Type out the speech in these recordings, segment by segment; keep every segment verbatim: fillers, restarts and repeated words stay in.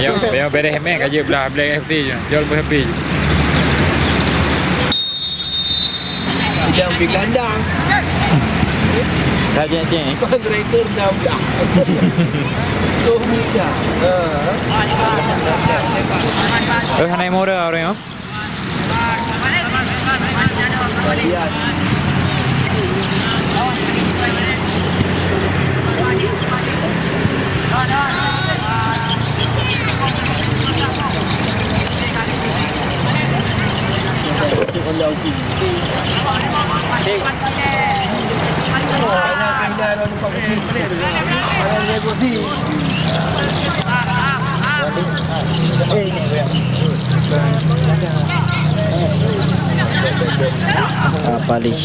Yo, yo, bereh meh ka jeuet blah Black F C je. Jol beuh hapi. Jangan beri kandang. Ka jeuet, jeuet. Kau striker dah udah. Tuh muda. Ha. Eh, hana mura orang, oh. Ah, palih.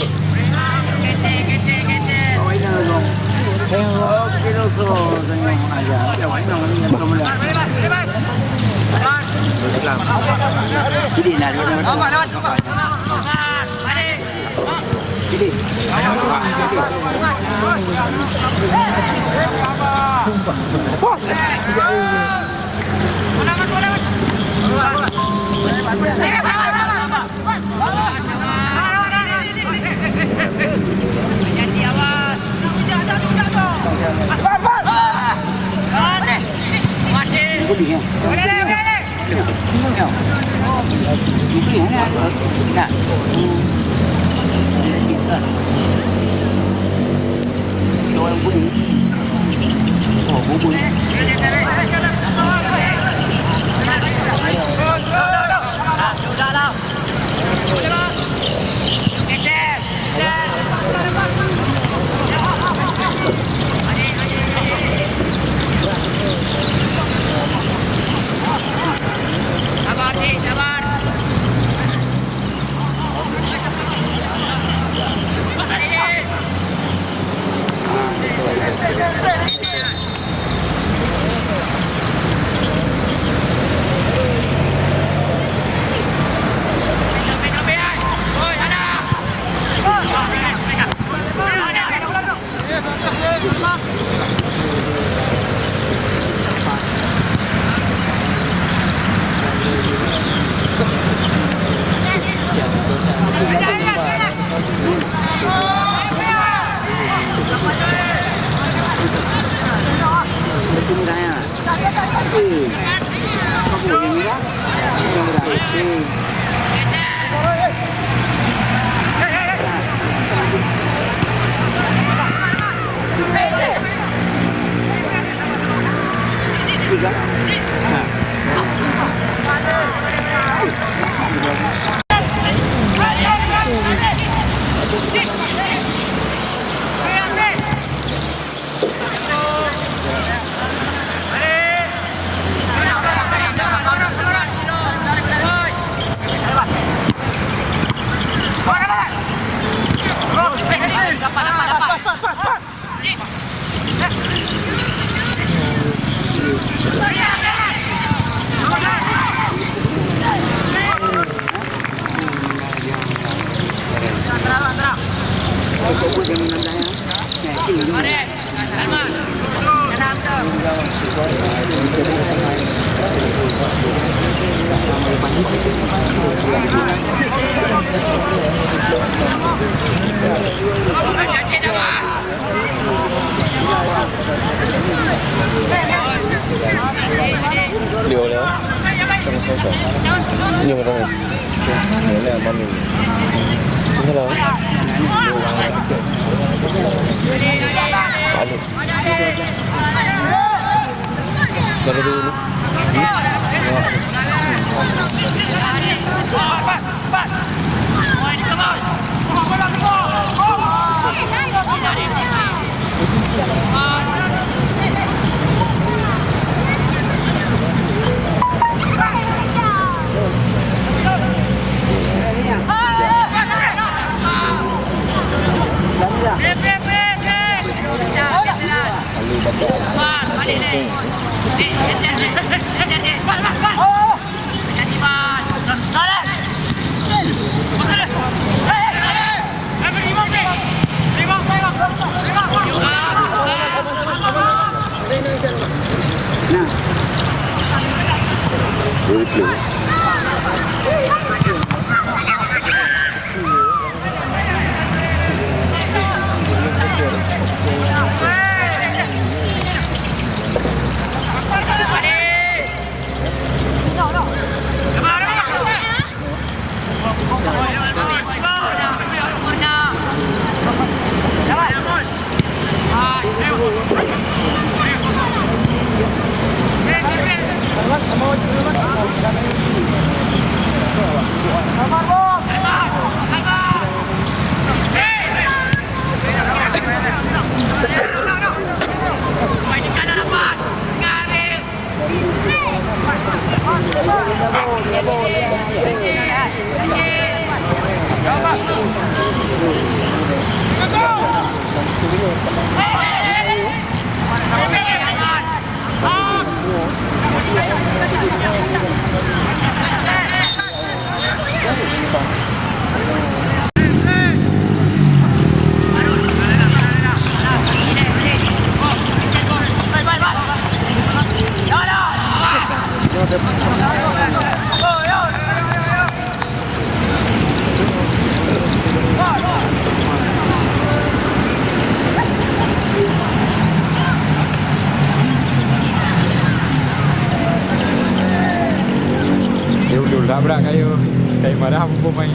Dia udah labrak kayu. Kayu marah apa main.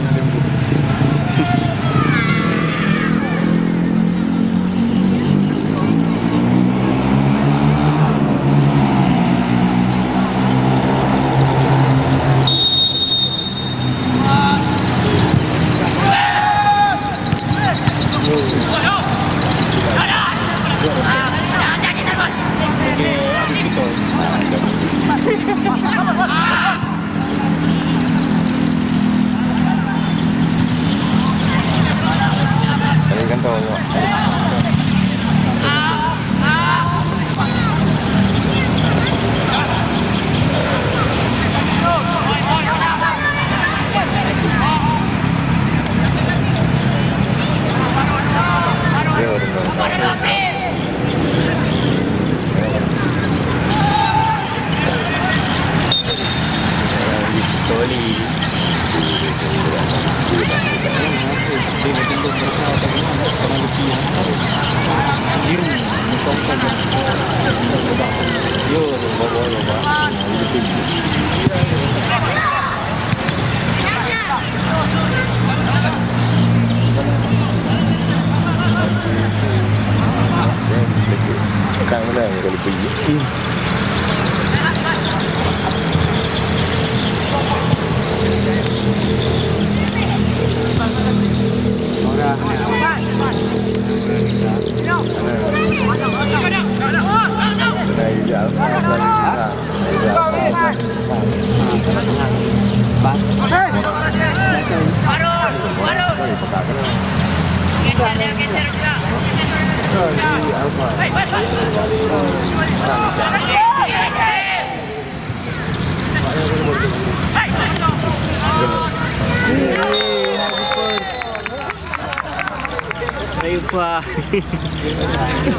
Saya lupa.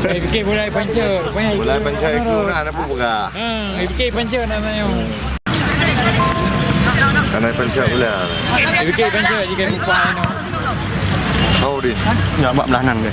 Saya fikir bola panca. Bola panca itu nak, nak buka. Hmm, saya fikir panca nak tanya. Karena panca bola. Saya fikir panca jika lupa anu. Oh, di. Nyak bak belahan dia.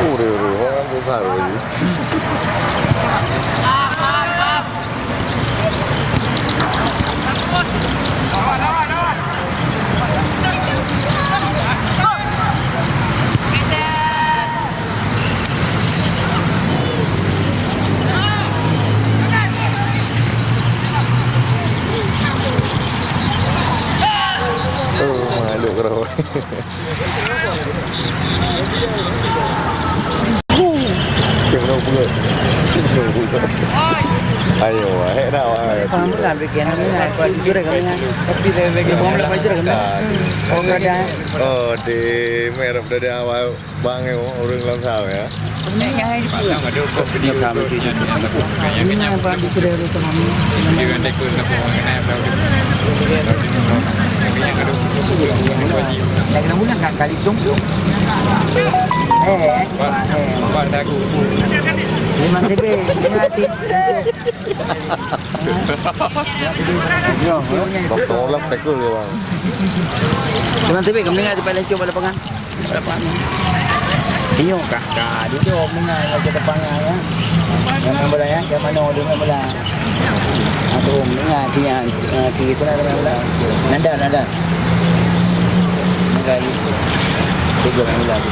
Ure, ure, orang besar lagi. Ayo, wahai dah, wahai. Paham lah, bikin kami lah, buat jujur kami lah. Tapi dia lagi. Dia bukan buat jujur kami. Oh, kadang. Oh, di merah dah di awal. Bang, eh, ureueng lam sawe, ya? Ini apa di kedai itu kami? Yang namun yang kali dong tu. Eh, eh. Pak, Pak Dagu. Memang lebih hati. Doktor lah pekul dia, Bang. Memang lebih kami ingat di Palembang, lapangan. Inyoe kah? Ka, duduk mengai lagi depan ya. Yang mana ya? Yang mana orang dengar bola? Aku mengai dia, dia tu nak main bola. Nanda, Nanda. Mengai. Dia main bola tu.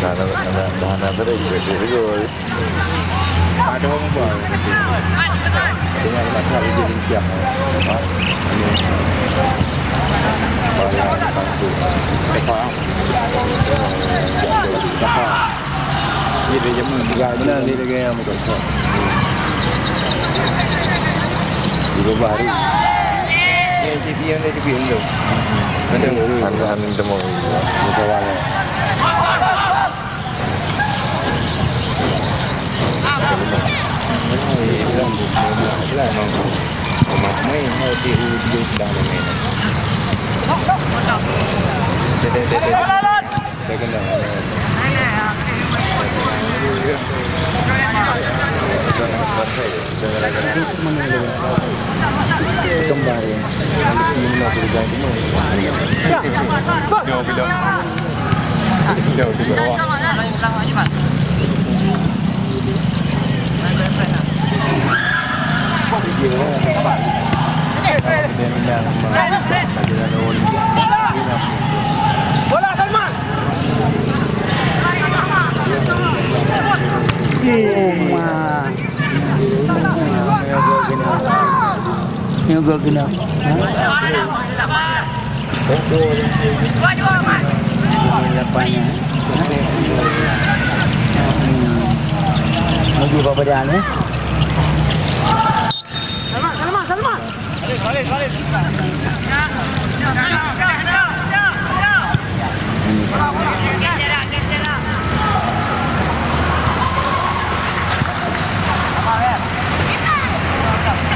Nah, nah, nah, nah, nah, nah, ada orang buat. Dengan mata hijau lincah. Ha? Ini. Pala tangkuk. Tepat. Tepat. Jadi dia jamin. Ya, benar dia dengan yang betul. Di bawah hari. Ya, jadi yang dia jadi dulu. Ada. Ada, ada temu. Betul banget. Kembali. Bola Salman. Oh, ma. Nyoe geuh keunoe. Lapangan. Hmm. Laju bak badan, eh. Salman, Salman, Salman.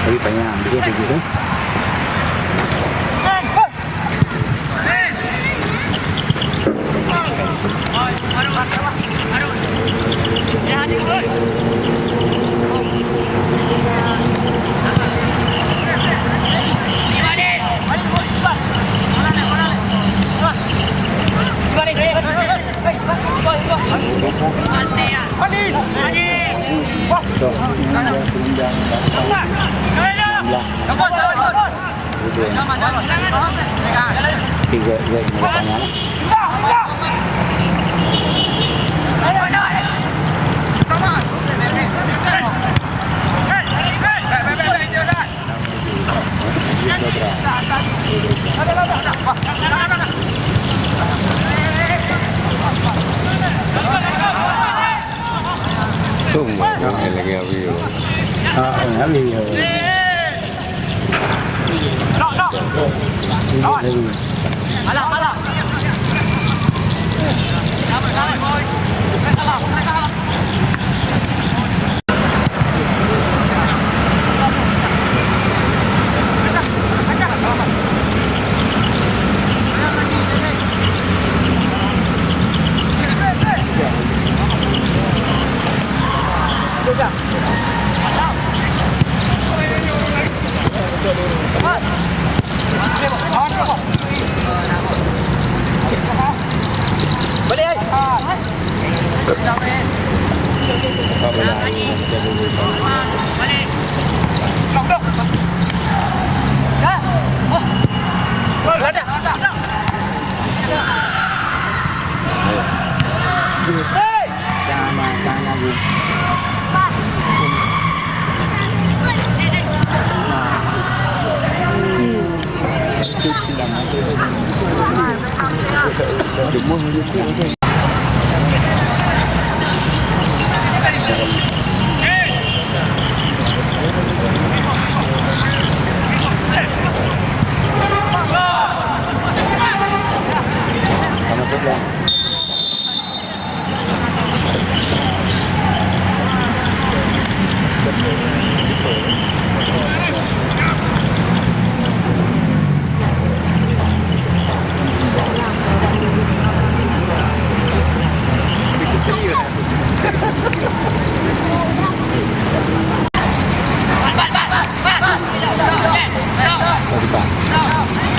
Tapi banyak, dia tu juga. Tiga, tiga, lima, lapan, ya. Tunggu, lagi habis. Ah, habis.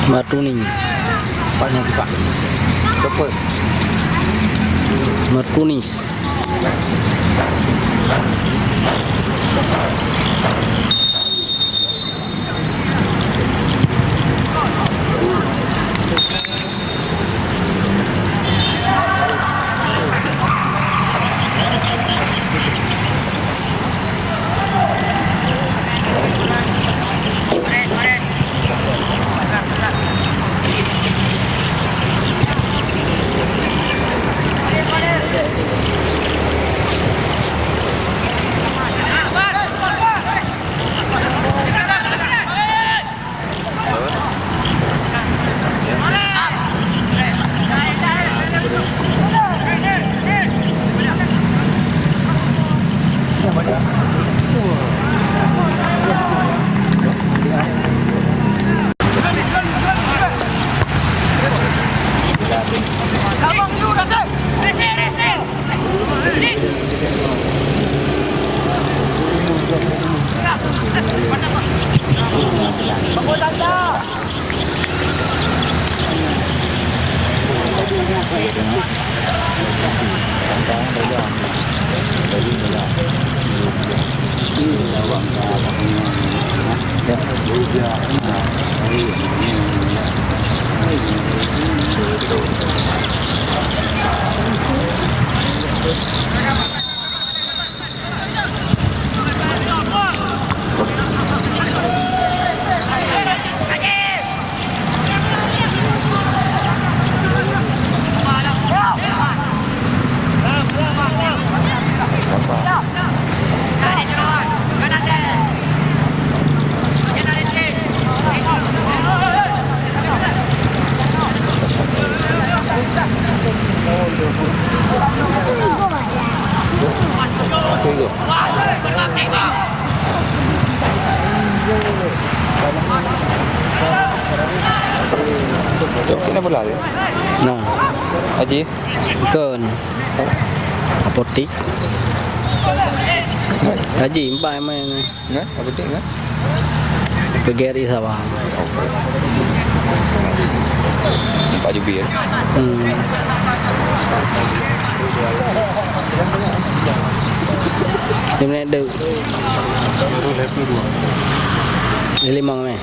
Martunis. Banyak juga. Cepet. Martunis. Cok, kena bola dia. Nah. Haji? Bukan. Apotik. Haji, empat main. Nah, apotik, nah. P G R I Sabah. Empat jubir. Hmm. Dia naik dek. Dia limong meh.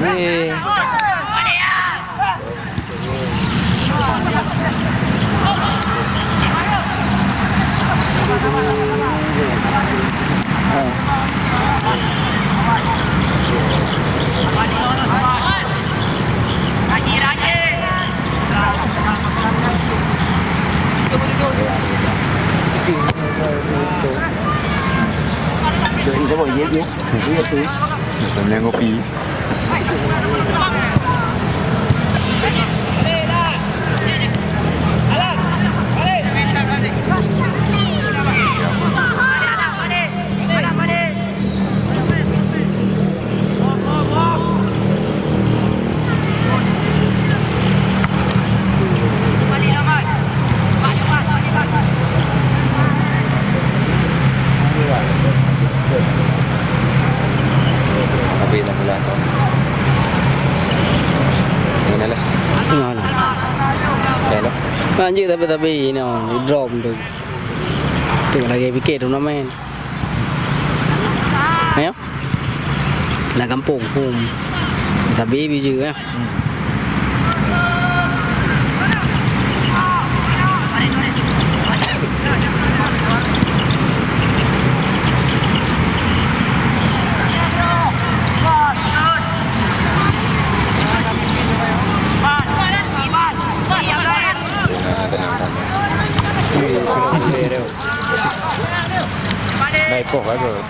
Eh, eh. Eh. Jom, jom, ye, ye. Ye, ye. Sambil ngopi. Habis dah pula. Mana lah? Mana? Dah lah. Lanjut tapi-tapi, you know, drop tu. Tu lagi fikir turnamen. Ayo. Lam gampông, hmm. Sabe biju, eh. Naik poh bagus.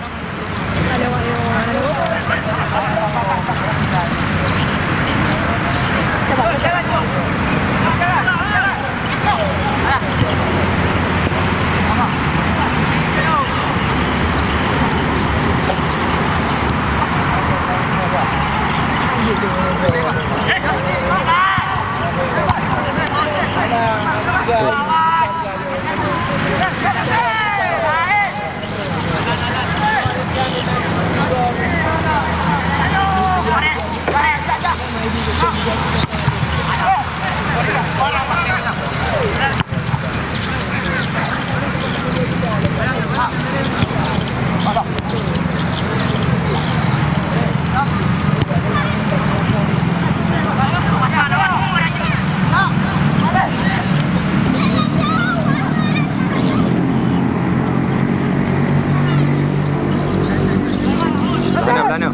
Belanja, belanja.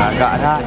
Agak dah.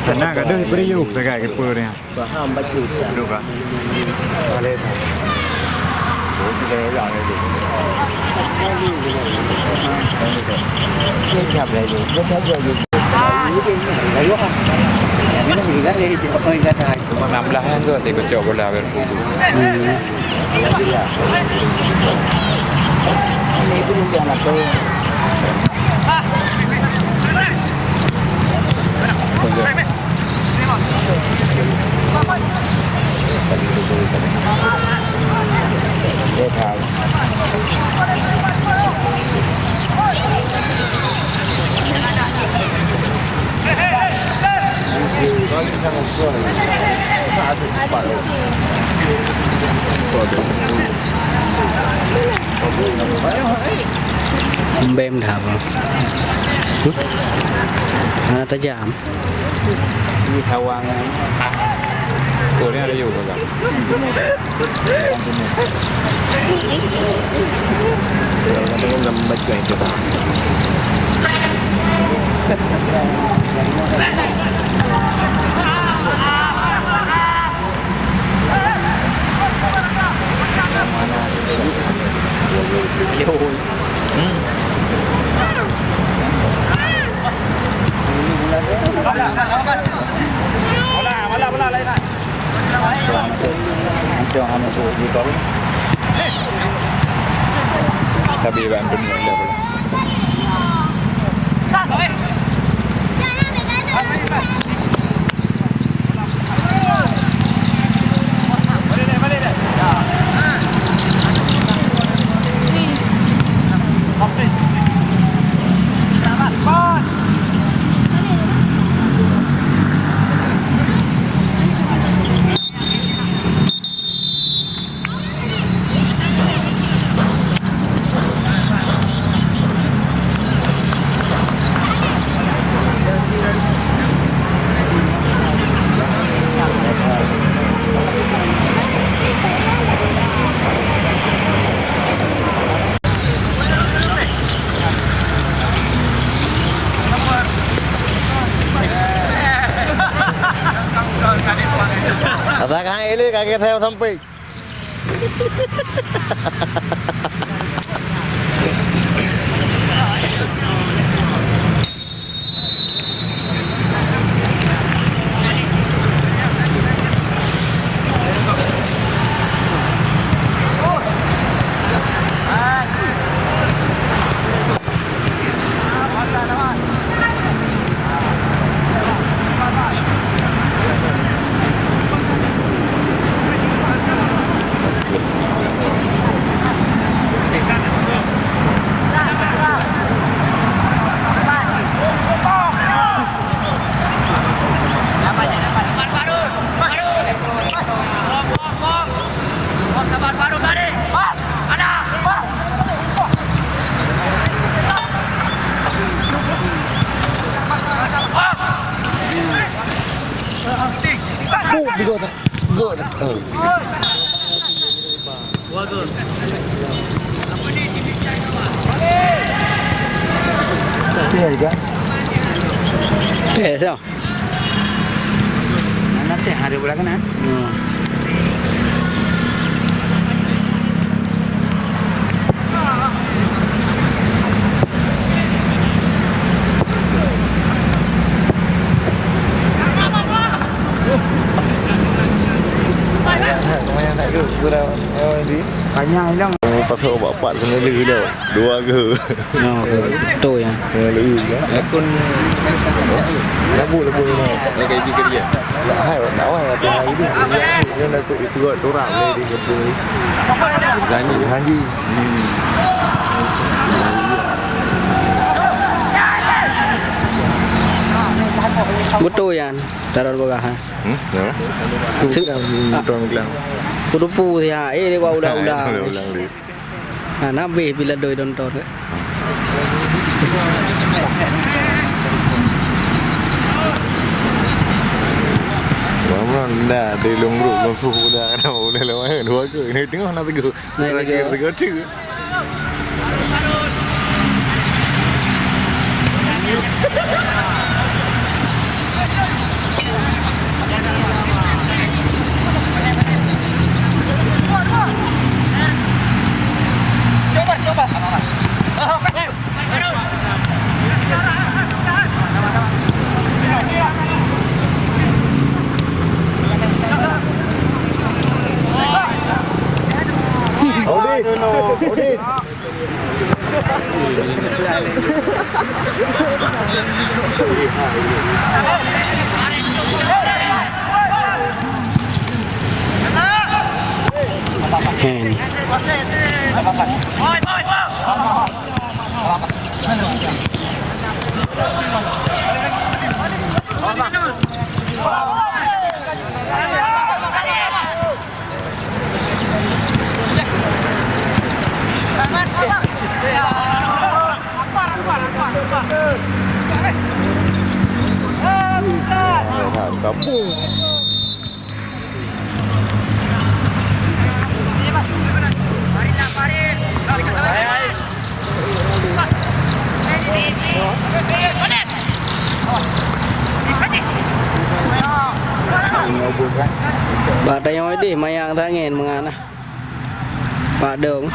Kana ka deuh bri yôh sagai keu peue nyan. Paham bacut. Duduk ah. Enam belas kan tu, tadi kocok bola Liverpool tu. Hmm. Bem dah apa? Mana tajam? Ini sawang. Boleh ada juga. Tapi bang, Asai ka han ék lé, ka geuthèe sampai. Puh, tiga tak. Gol. Oh. Iya, iya. Eh, so. Mana teh ada bola kena? Hmm. Panyang hilang. Oh, pasal obat empat kena lé dah. Dua ke? Ya, betul ya. Kena lé ya. Akun labu-labu ni. Okey, tiga dia. Lah, hai, nak awal latihan hari ni. Dia nak ikut orang ni di kebun. Janji. Janji. Hmm. Betul ya, taruh bagah. Hmm? Ya. Cek dah. Betul bilang. Kudupu ya, eh, dia bawa udah-udah. Udah-udah. Ha, nabeh bila doi dontor ke. Ramon dah di lung grup musuh udah ada udah lawan dua ke. Ini tengok nak tegur. Nah, terakhir tegur. Tegur tu. Audi, Audi. Hen. Bak tanyoe deh mayang tangen meungan ah. Padong.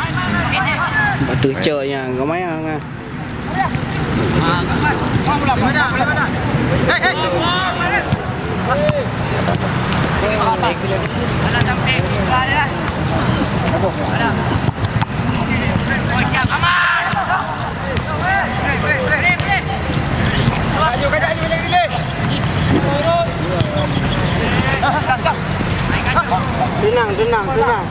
Batu cok nyang kemayang ah. Tenang, tenang, tenang.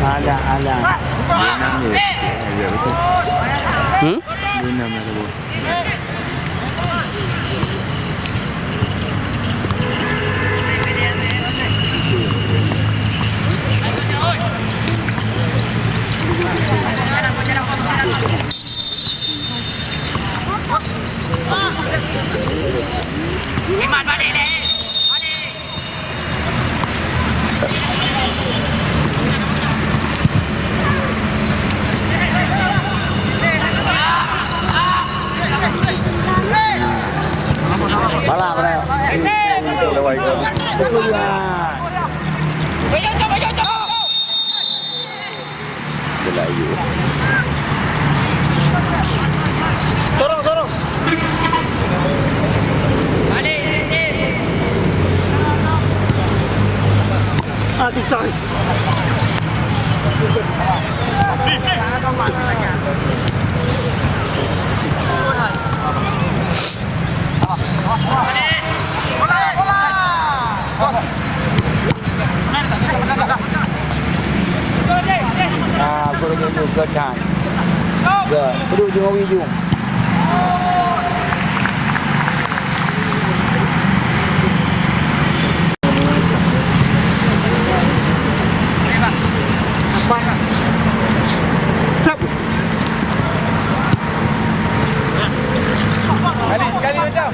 Alah, alah. Hmm? Betul juga. Melayu. Sorong, sorong. Ah, susah. Ah, gurèe nyoe ka that. Ka, peuduek jong awi jong. Sap. Sekali, sekali macam.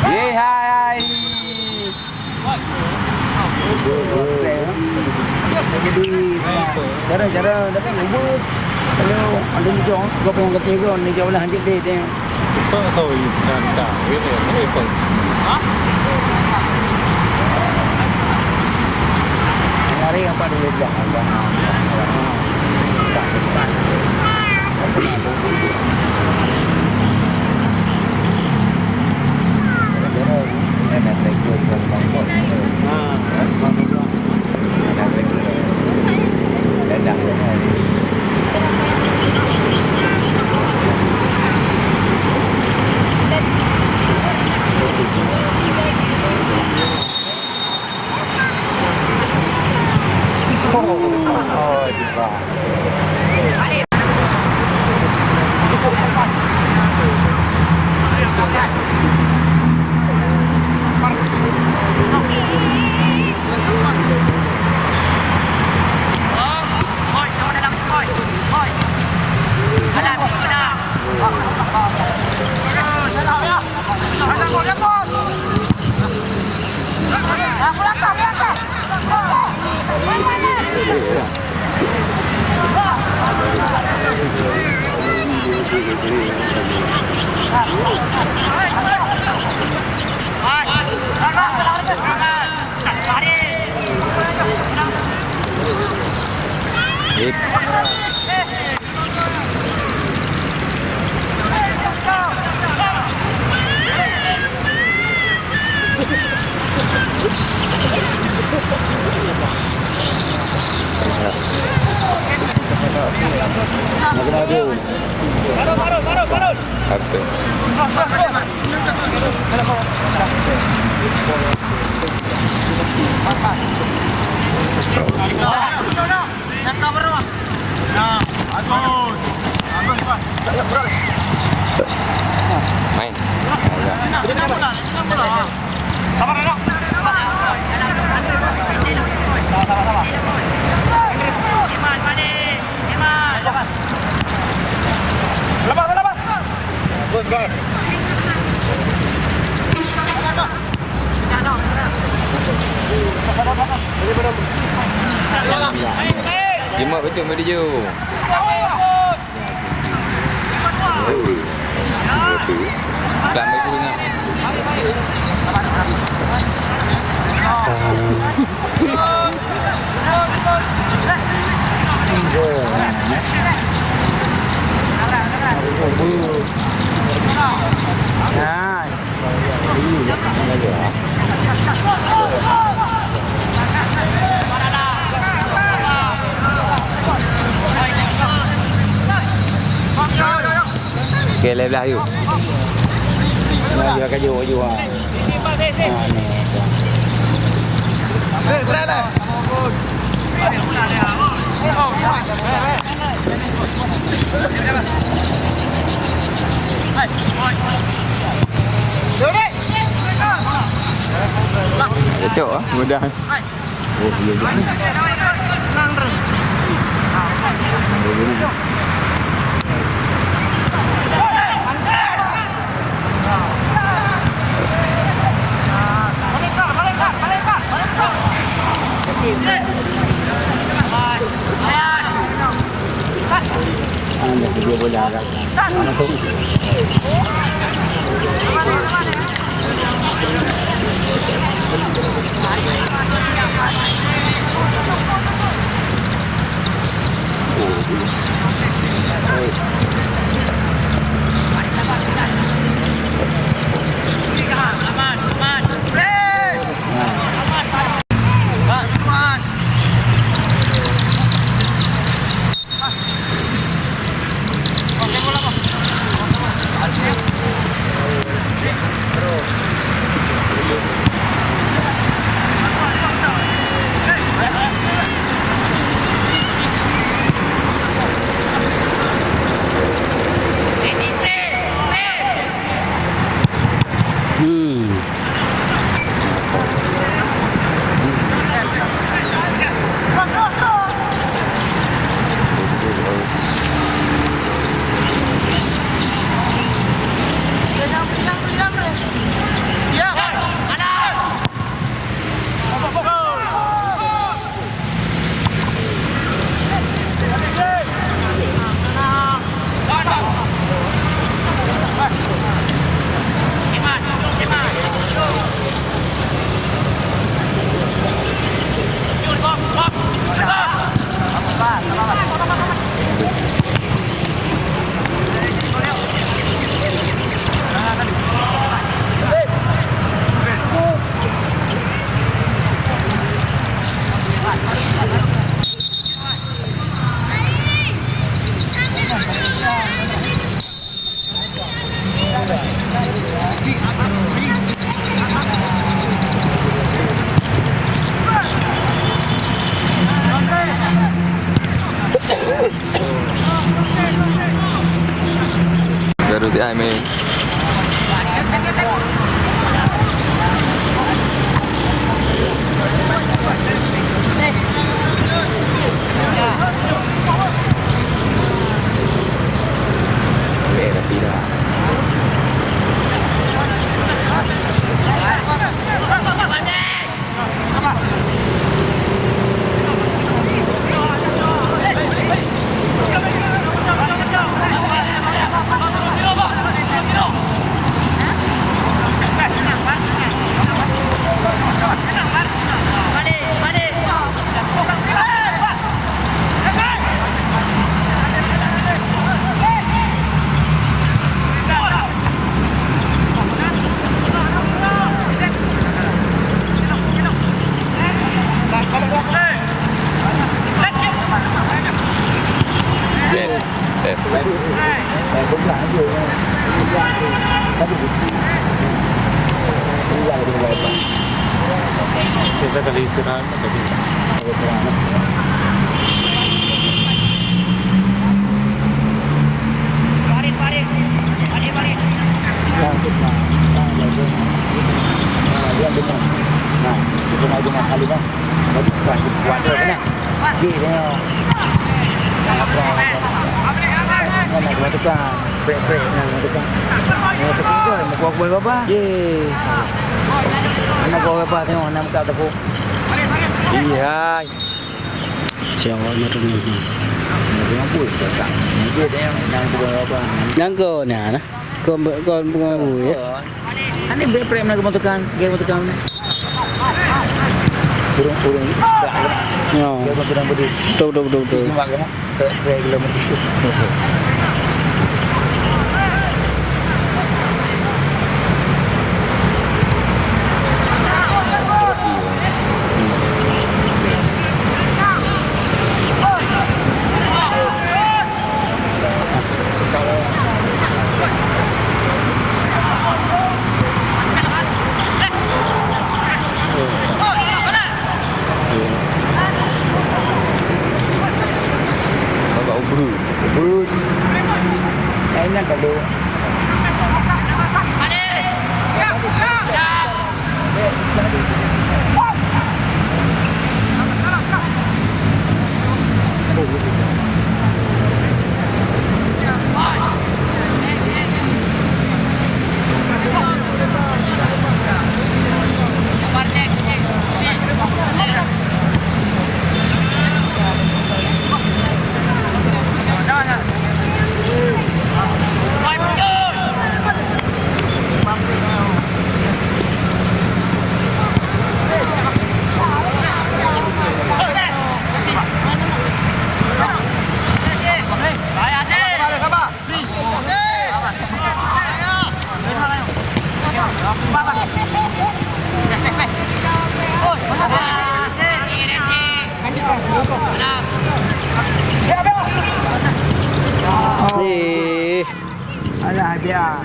Ye, hai, hai. Jadi, cara-cara dapat ubah. Kalau ada ni jong, gua pun kata gua ni jauh lah hanjit deh, deh. Kita tahu ini santai, gitu. Ini apa? Hah? Hari apa dia bilang? Oke. Main. Jimat beutôi meudiju. Pelan baik turun, nak. Okey, lhèe blaih yuk. Laju, laju, laju, ha. Ha, ni. Cocok ah, mudah. Kita kali istirahat, kali. Ya, betul. Nah, ya, betul. Nah, itu kena guna kali kan. Jadi, pas buat dia kena. Dia, dia. Nah, apa, apa. Nah, nak tukar. Prek-prek, nah, nak tukar. Nak tukar, nak buat apa? Ye. Anak buah bapa tengok, nak buka tepung. Iya. Siapa nak tengok? Nak tengok apa? Datang. Mungkin tengok, nak buah bapa. Nyangko ni, nah. Kon, kon pengawu, ya. Ani bek prek mana kebentukan, kebentukan ni. Urung, urung. Ya. Kebentukan budi. Betul, betul, betul, betul. Cuma kena, ke, ke kilometer. Babak ubeut. Ubeut. Lain nyan kalau. Eh. Alah, biar.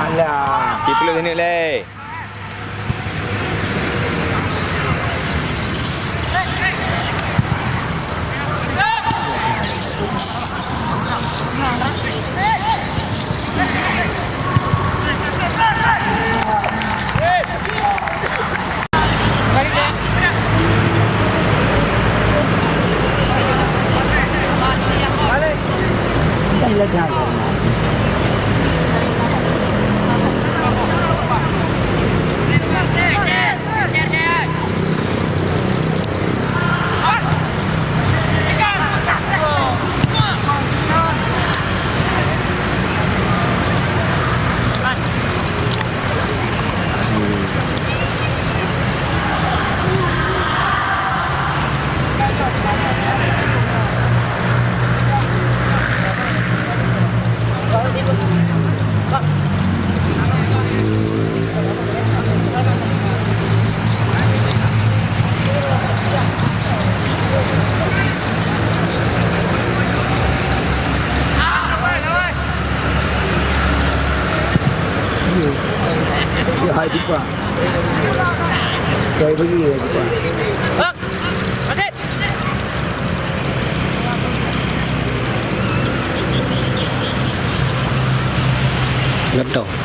Alah. Siplôh minit lé. Ya, hai, Dipa. Saya pergi, ya, Dipa. Geutanyoe.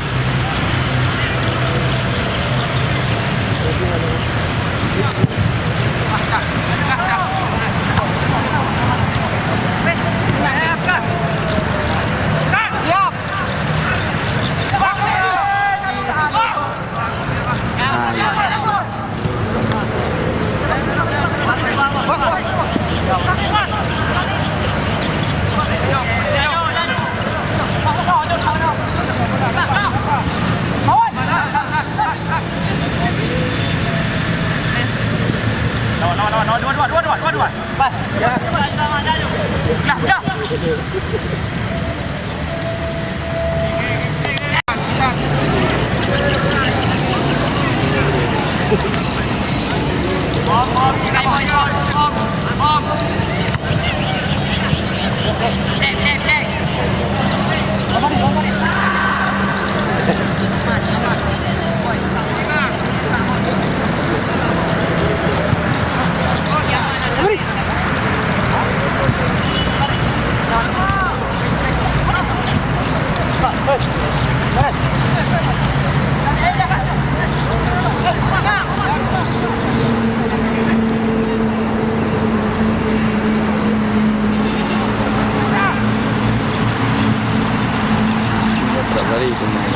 Tiap hari pemain.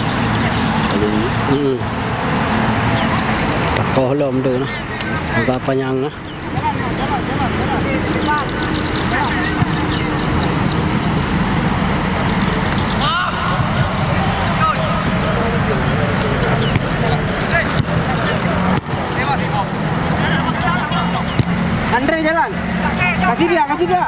Lalu. Hmm. Takoh lom tu nah. Agak panyang nah. Andre jalan. Kasih dia, kasih dia.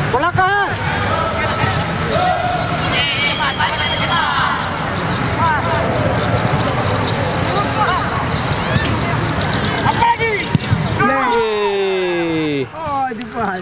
Bola kahan. Yeay. Oh, jumpa.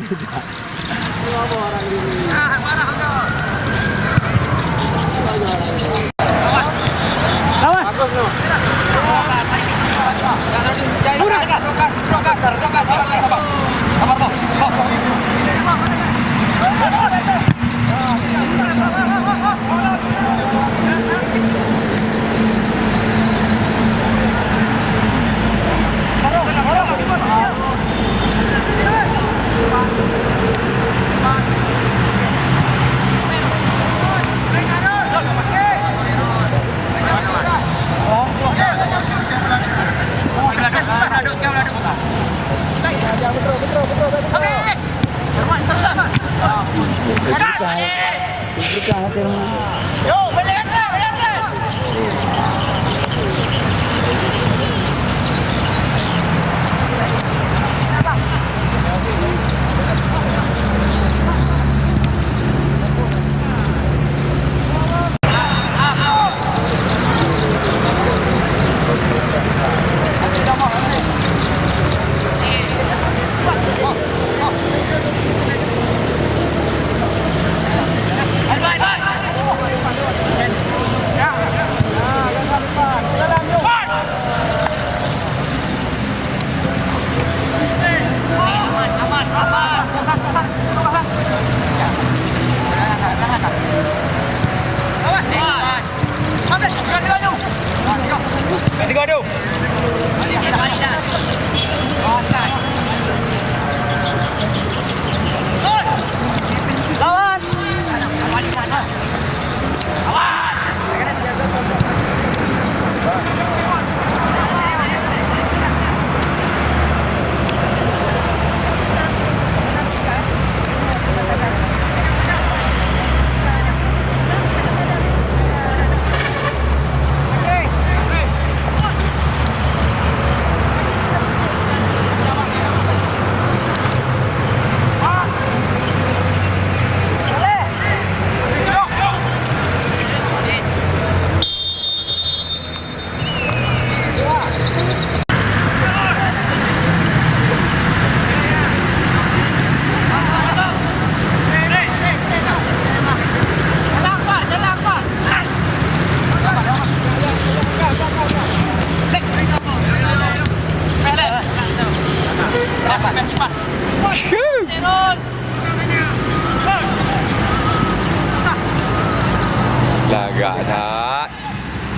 Lagak that.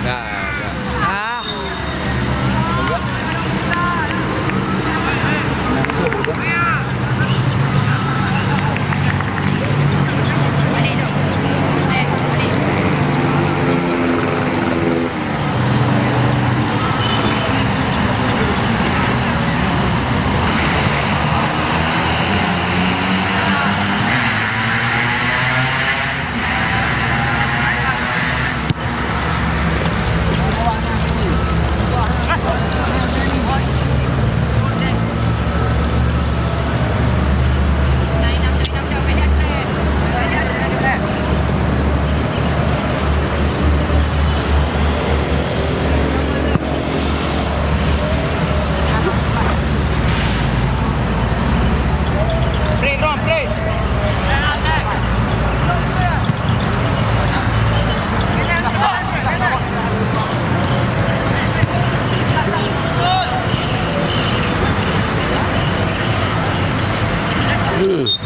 Nah, nah. Yeay.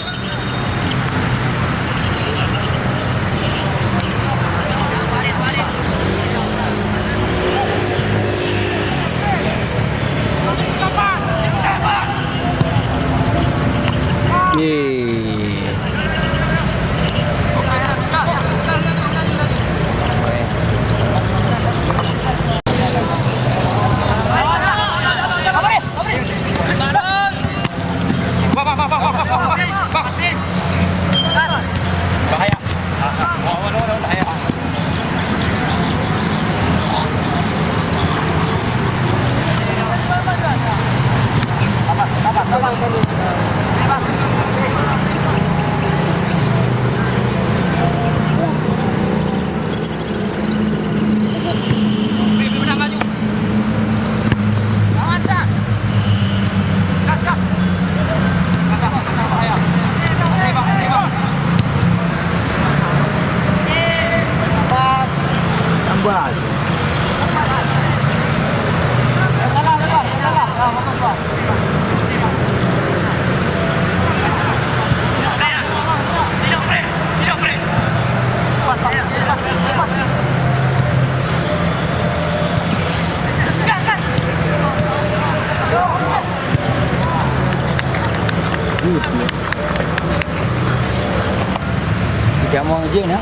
Kita mau je nah.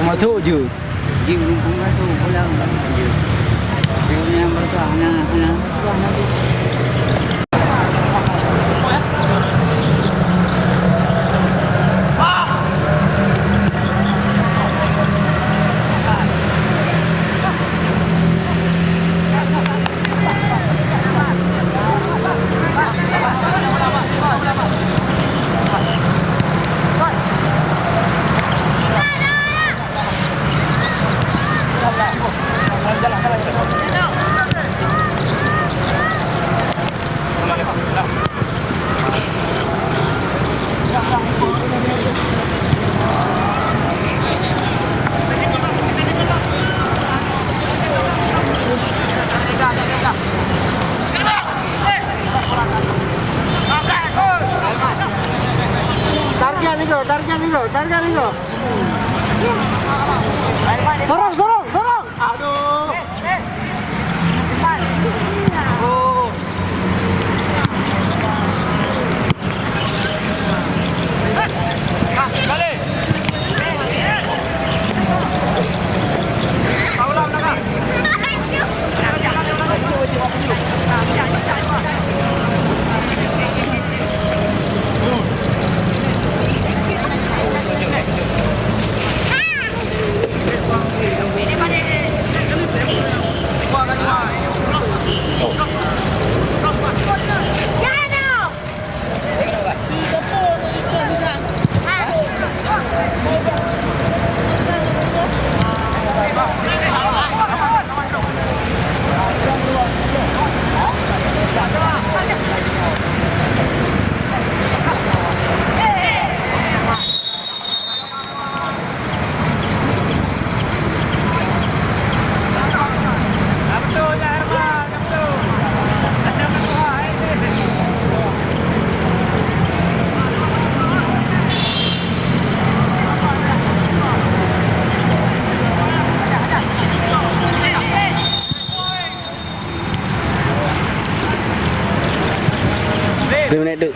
Mau tu je. Jih ureueng peungasuh pulang, jih ureueng nyang beureukat hana, hana, hana. Target itu, target itu, target itu. Dorong, dorong, dorong. Aduh. Oh. Lima minit dek.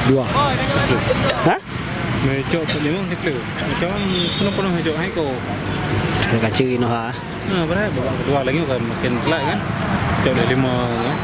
Dua. Ha? Meucok kat limong sikleu. Macam mana pernah meucok hai ko? Ka curi noh ha. Ha, padahal babak kedua lagi kan makin telat kan. Cok dari lima kan.